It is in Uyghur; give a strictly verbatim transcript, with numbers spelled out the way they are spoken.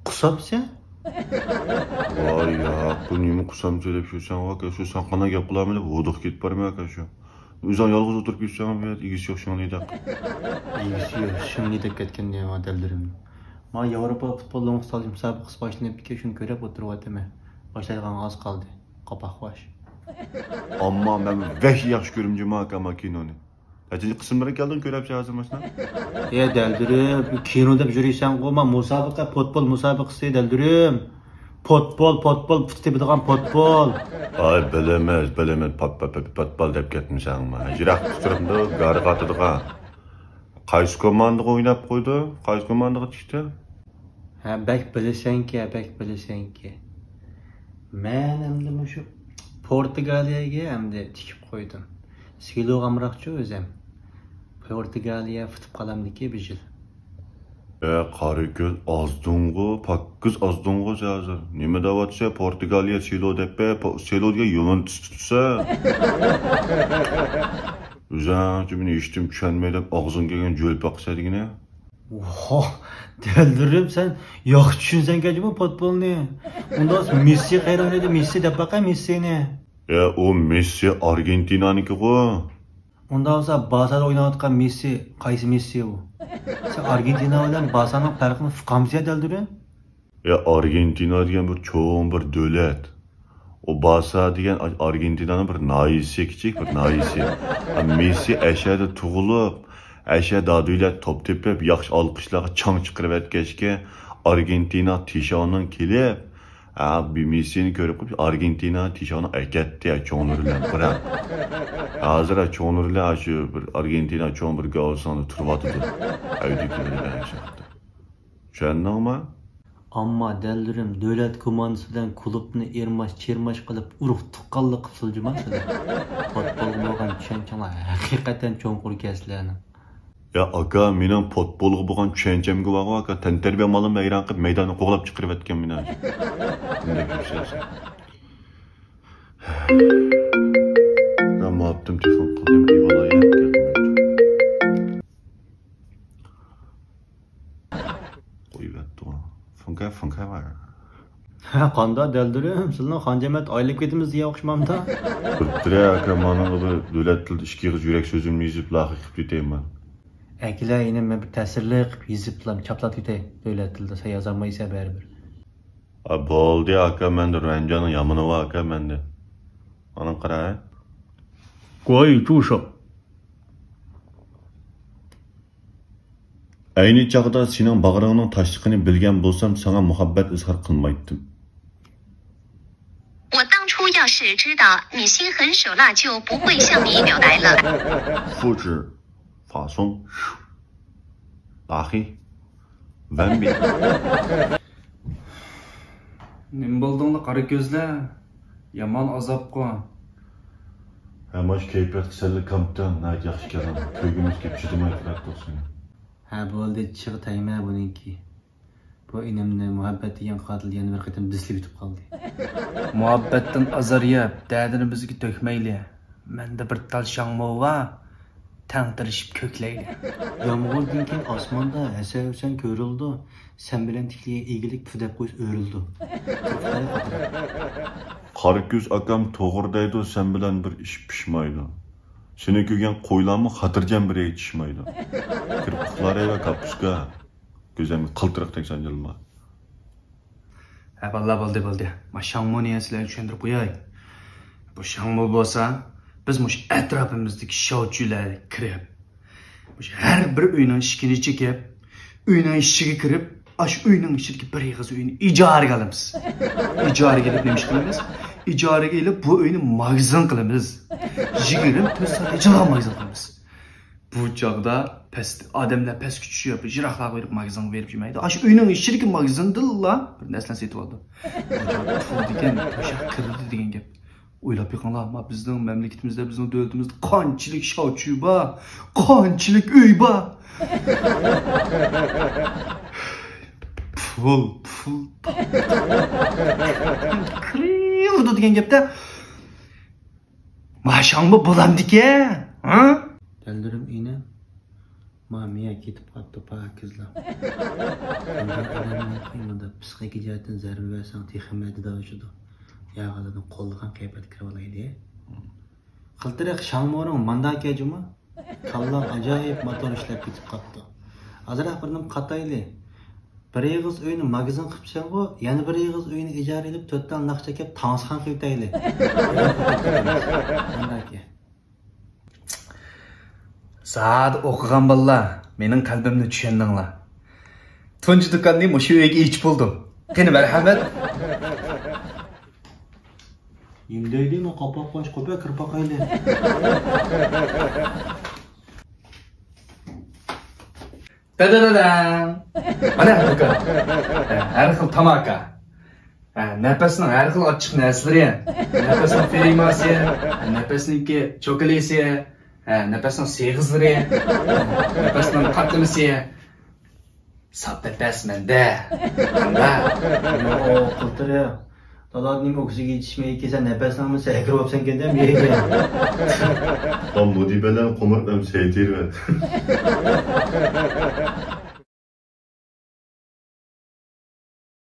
قۇسامسەن؟ ۋاي ياق، بۇ نېمە قۇسامسەن دەپ يۈرسەڭ، ۋاكا، شۇ ساققىنا گەپ قىلالمىدىم، ھودۇق كېتىپ بارمەن ئاكا شۇ. ئۆزۈڭ يالغۇز ئولتۇرۇپ كېتىسەن، بۇ يەردە ئىگىسى يوق شىڭلىدەك. ئىگىسى يوق شىڭلىدەك كەتكەن دېمە دەلدۈرۈم. ما ياۋروپا پۇتبول لوڭقىسى مۇسابىقىسى باشلىنىپتىكەن، شۇنى كۆرۈپ ئولتۇرۇۋاتىمەن. باشلايدىغانغا ئاز قالدى. قاپاق باش. ئەمما مەن ۋەھشىي ياخشى كۆرىمەن جۇما ئاكا ما كىنونى. نەچچىنچى قىسىملىرىغا كەلدىڭ كۆرەپ ھازىر ماشىنا؟ ئە دەلدۈرۈم، كىنو دەپ يۈرۈيسەنغۇ، ما مۇسابىقە، پۇتبول مۇسابىقىسى دەلدۈرۈم. پۇتبول، پۇتبول، پۇت تېپىدىغان پۇتبول. ئاي بىلىمىز، بىلىمىز، پات، پات، پات، پۇتبول دەپ كەتمىسەڭمۇ. يىراق تۇرۇپمۇ گارىغا ئاتىدىغان. قايسى كوماندىغا ئويناپ قويدۇ؟ قايسى كوماندىغا چۈشتى؟ ھە، بەك بىلىسەنكى، بەك بىلىسەنكى. مەن ئەمدى مۇشۇ پورتۇگالىيەگە ئەمدى تىكىپ قويدۇم. سىلوغا ئامراقچۇ ئۆزەم. پورتۇگالىيە پۈتۈپ قالامدىكى بىر يىل. ئە، قارا كۆز ئازدىڭغۇ، پاككىز ئازدىڭغۇ سەن ھازىر. نېمە دەۋاتىسەن؟ پورتۇگالىيە سىلو دەپ بە، پو-، سىلو دېگەن يۇۋېنتۇس تۇتسا. ئۆزۈڭچە مېنى ھېچنېمە چۈشەنمەي دەپ ئاغزىڭغا كەلگەن جۆل پاقىسەن دېگىنە. ۋاھ، دەلدۈرۈم سەن ياخشى چۈشىنىسەنكەن جۇمۇ پۇتبولنى. ئۇنداق مېسسى قەيەردە ئوينايدۇ، مېسسى دەپ باقە مېسسىنى. يا، ئۇ مېسسى ئارگېنتىنانىڭكىغۇ. ئۇنداق بولسا بارسادا ئويناۋاتقان مېسسى قايسى مېسسى ئۇ؟ سەن ئارگېنتىنا بىلەن بارسانىڭ پەرقىنى ئۇقامسەن يا دەلدۈرۈم؟ يا، ئارگېنتىنا دېگەن بىر چوڭ بىر دۆلەت. ئۇ بارسا دېگەن ئا-، ئارگېنتىنانىڭ بىر ناھىيىسى، كىچىك بىر ناھىيىسى. ئا، مېسسى ئەشەدە تۇغۇلۇپ، ئەشە دادۈيلەر توپ تېپىپ، ياخشى ئالقىشلارغا چاڭ چىقىرىۋەتكەچكە، ئارگېنتىنا تىشاۋنىڭ كېلىپ، ئا، بى-، مېسسىنى كۆرۈپ قويۇپ، ئارگېنتىنا تىشاۋنى ئەكەتتى، ئا، چوڭلىرى بىلەن بىراق. ھازىر، ئا، چوڭلىرى بىلەن، ئا، شۇ بىر ئارگېنتىنا چوڭ بىر گاۋسىڭدا تۇرۇۋاتىدۇ. ئەۋدىكىلىرى بىلەن شۇ ياقتا. چۈشەندىڭمۇ؟ ئەمما دەلدۈرۈم دۆلەت كوماندىسى بىلەن كۇلۇبنى ئېرماش-چېرماش قىلىپ، ئۇرۇق تۇغقانلىق قىلسىلا جۇما سىلەر. پۇتبولغا بولغان چۈشەنچەڭلار ھەقىقەتەن چوڭقۇر ئىكەن سىلەرنىڭ. يا ئاكا، مېنىڭ پۇتبولغا بولغان چۈشەنچەمگە بارغۇ ئاكا، تەنتەربىيەم ئالماي ھەيران قىلىپ مەيداننى قوغلاپ چىقىرىۋەتكەن مېنى. بۇنداق يۈرسەيسەن. مەن مۇئەپتىم تېلېفون قىلدىم، ئېيۋالا يەنە گەپ قىلمايدۇ. قويۇۋەتتىغۇ. فۇڭكەي، فۇڭكەي بار. ھە، قاندا دەلدۈرۈم، سىلىنىڭ خانجەمەت ئايرىلىپ كېتىمىز دېگەن ئوخشىمامدا؟ بىپتىرە ئاكا، مانا بىر دۆلەت تىلىدا ئىككى ئېغىز يۈرەك سۆزۈمنى يېزىپ لايىھە قىلىپ كېتەيمەن. ئەكېلە ئىنىم، مەن بىر تەسىرلىك قىلىپ يېزىپ چاپلاپ كېتەي دۆلەت تىلىدا، سەن يازالمايسەن بەرىبىر. ئا، بولدى ئاكا، مەندە رۇەنجاننىڭ يامىنى بار ئاكا، مەندە. ئانا قاراي. گۇايچۇشۇ. ئەينى چاغدا سېنىڭ باغرىڭنىڭ تاشلىقىنى بىلگەن بولسام، ساڭا مۇھەببەت ئىزھار قىلمايتتىم. 我当初要是知道你心狠手辣，就不会向你表白了。复制，发送，拉黑，完美。 نېمە بولدۇڭلا قارا كۆزلەر؟ يامان ئازابقۇ. ھە، ماش كەيپىياتقا سەللا كامتەن، ناھايىتى ياخشى ئىكەن. كۆرگۈمىز كېلىپ چىدىماي تۇراتتۇق سېنى. ھە بولدى، چىغ تەگمە بۇنىڭكى. بۇ ئىنىمنى مۇھەببەت دېگەن قاتىل يەنە بىر قېتىم دىسلىك ئۇتۇپ قالدى. مۇھەببەتتىن ئازار يەپ، دەردىنى بىزگە تۆكمەيلى. مەندە بىر تال شاڭمۇ بار، تەڭ تىرىشىپ كۆكلەيلى. يامغۇردىن كېيىن ئاسماندا ھەسەن-ھۈسەن كۆرۈلىدۇ، سەن بىلەن تىكلىگەن ئىگىلىك پۈ دەپ قويسا ئۆرۈلىدۇ. قارا كۆز ئاكام توغرا دەيدۇ، سەن بىلەن بىر ئىش پىشمايدۇ. سېنى كۆرگەن قويلارمۇ خاتىرجەم بىر يەرگە چىشمايدۇ. كىرىپ ئۇخلاۋەر كاپۇسكا. كۆزۈمگە قىلتىرىق تەگسە جىلما. ھە باللا، بولدى، بولدى. ما شاڭمۇنى يەنە سىلەرگە چۈشەندۈرۈپ قوياي. بۇ شاڭمۇ بولسا، بىز مۇشۇ ئەتراپىمىزدىكى شاۋچۈلەرگە كىرىپ، مۇشۇ ھەر بىر ئۆينىڭ ئىشىكىنى چېكىپ، ئۆينىڭ ئىچىگە كىرىپ، ئاشۇ ئۆينىڭ ئىچىدىكى بىر ئېغىز ئۆينى ئىجارىگە ئالىمىز. ئىجارىگە ئېلىپ نېمە ئىش قىلىمىز؟ ئىجارىگە ئېلىپ بۇ ئۆينى ماگىزىن قىلىمىز. يىگىرمە تۆت سائەت ئېچىلغان ماگىزىن قىلىمىز. بۇ چاغدا پەس، ئادەملەر پەسكە چۈشۈپ، يىراقلارغا بېرىپ، ماگىزىنغا بېرىپ يۈرمەيدۇ. ئاشۇ ئۆينىڭ ئىچىدىكى ماگىزىندىنلا بىر نەرسىلەرنى سېتىۋالىدۇ. بۇ چاغدا پۇل دېگەن توشاق كىرىدۇ دېگەن گەپ. ئويلاپ بېقىڭلار، ما بىزنىڭ مەملىكىتىمىزدە، بىزنىڭ دۆلىتىمىزدە قانچىلىك شاۋچۈ بار، قانچىلىك ئۆي بار. پۇل، پۇل. كىرىۋېرىدۇ دېگەن گەپتە. ماشاڭمۇ بولامدىكەن، ھە؟ دەلدۈرۈم ئىنىم، ما مىيا كېتىپ قاپتۇ پاكىزلا. بۇنداق ئادەملەرگە مۇنداق پسىخىكا جەھەتتىن زەربە بەرسەڭ تېخىمۇ ھەددىدە ئۇچىدۇ. ياق، ئادەمنىڭ قوللىغان قىياپەتكە كىرىۋالايلى. خىلتىرەك شاڭمورۇڭ مانداكى جۇمۇ. كاللاڭ ئاجايىپ موتور ئىشلەپ كېتىپ قاپتۇ. ئازراق بىر نېمە قاتايلى. بىر ئېغىز ئۆينى ماگىزىن قىپسەنغۇ، يەنە بىر ئېغىز ئۆينى ئىجارە ئېلىپ، تۆت تال ناخشا چېكىپ، تاڭسىخان قىلىۋېتەيلى. مانداكى. زادى ئوقۇغان بالىلار، مېنىڭ قەلبىمنى چۈشەندىڭلار. تۇنجى دۇكاننى مۇشۇ ئۆيگە ئېچىپ بولدۇم. قېنى، مەرھەمەت. نېمە دەيدۇ، مەن قاپاپ قويۇش، قوپە كىرىپ باقايلى. دەدەدەدەڭ. مانا دۇكان. ھە، ھەر خىل تاماكا. ھە، نەپەسنىڭ ھەر خىل ئاچچىق نەرسىلىرى. نەپەسنىڭ فېرىماسى، ھە، نەپەسنىڭكى چوكىلىسى، ھە، نەپەسنىڭ سېغىزلىرى، نەپەسنىڭ پارتلىمىسى. ساپ نەپەس مەندە. قانداق؟ يوق، قىلتىرى. دادا، نېمە ئۆكسۈگە يېتىشمەي كېسەن، نەپەسنىڭمۇ سەكرىپ ئاپسەنكەن دە، مېگە. بام مۇدىبەلەر قومۇر ئەم سەيتىرمەن.